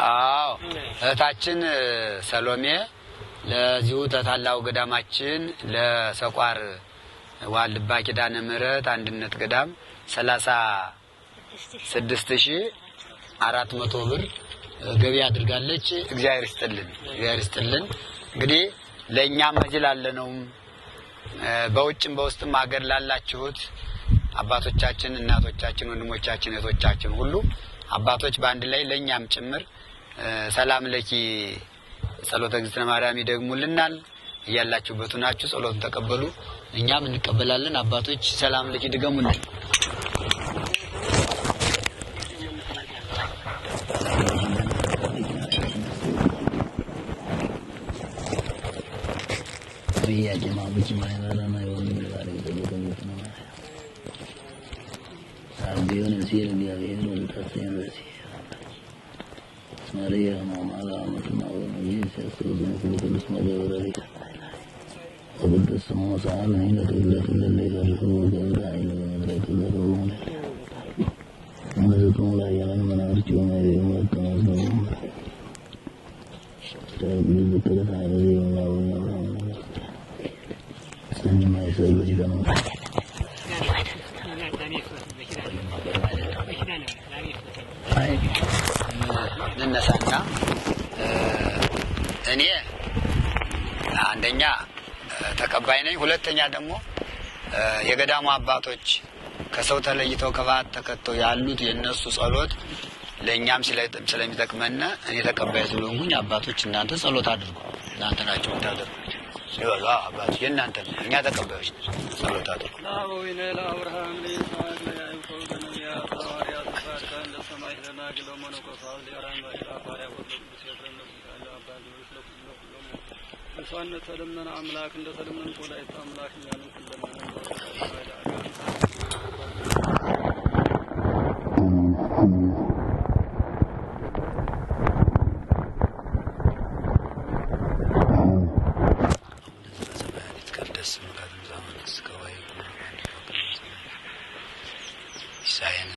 አዎ እህታችን ሰሎሜ ለዚሁ ተታላው ገዳማችን ለሰቋር ዋልድባ ኪዳነ ምሕረት አንድነት ገዳም 36,400 ብር ገቢ አድርጋለች። እግዚአብሔር ይስጥልን፣ እግዚአብሔር ይስጥልን። እንግዲህ ለእኛም እዚህ ላለነውም በውጭም በውስጥም ሀገር ላላችሁት አባቶቻችን፣ እናቶቻችን፣ ወንድሞቻችን፣ እህቶቻችን ሁሉ አባቶች በአንድ ላይ ለእኛም ጭምር ሰላም ለኪ ጸሎተ እግዝእትነ ማርያም ይደግሙልናል። እያላችሁበት ናችሁ ጸሎቱን ተቀበሉ፣ እኛም እንቀበላለን። አባቶች ሰላም ለኪ ድገሙልን። እንነሳና እኔ አንደኛ ተቀባይ ነኝ፣ ሁለተኛ ደግሞ የገዳሙ አባቶች ከሰው ተለይተው ከባት ተከተው ያሉት የእነሱ ጸሎት ለእኛም ስለሚጠቅመን እኔ ተቀባይ ስለሆንኩኝ አባቶች እናንተ ጸሎት አድርጉ። እናንተ ናቸው የምታደርጉት። ይበሉ አባቶች የእናንተ ነው፣ እኛ ተቀባዮች ነን። ጸሎት አድርጉ። ለአበዊነ ለአብርሃም ለይስሐቅ ለያዕቆብ ለነቢያት ለሐዋርያት ለጻድቃን ለሰማዕታት ለደናግል ለመነኮሳት ለአራም ለሐዋርያት ለቅዱስ ኤፍሬም ለአባ ጊዮርጊስ ለኩሎሙ ብፁዓን ተለመነ አምላክ እንደ ተለመንኩ ወላዲተ አምላክ እኛንም ትለመነን። አሜን።